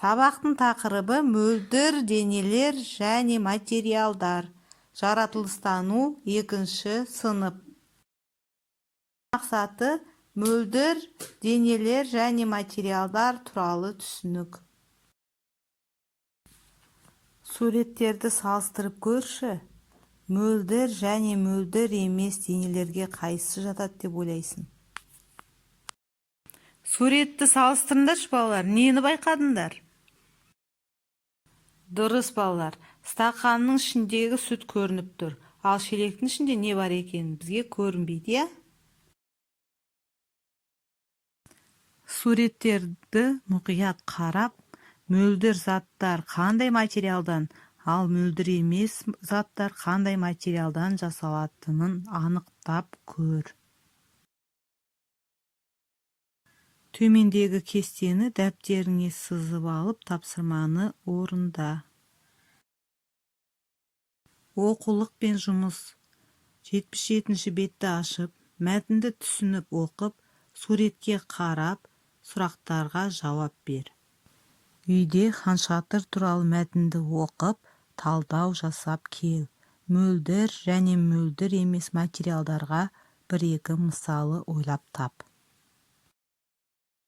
Сабақтың тақырыбы мөлдір денелер және материалдар. Жаратылыстану 2-сынып. Мақсаты мөлдір денелер және материалдар туралы түсінік. Суреттерді салыстырып көрші. Мөлдір және мөлдір емес денелерге қайсысы жатады деп ойлайсың? Суретті салыстырыңдаршы, балалар, нені байқадыңдар? Дұрыс, балалар, стақанның ішіндегі сүт көрініп тұр, ал шелектің ішінде не бар екені бізге көрінбейді, иә? Суреттерді мұқият қарап, мөлдір заттар қандай материалдан, ал мөлдір емес заттар қандай материалдан жасалатынын анықтап көр. Төмендегі кестені дәптеріңе сызып алып, тапсырманы орында. Оқулық пен жұмыс. 77-ші бетті ашып, мәтінді түсініп оқып, суретке қарап, сұрақтарға жауап бер. Үйде хан шатыр туралы мәтінді оқып, талдау жасап кел. Мөлдір және мөлдір емес материалдарға бір-екі мысалы ойлап тап.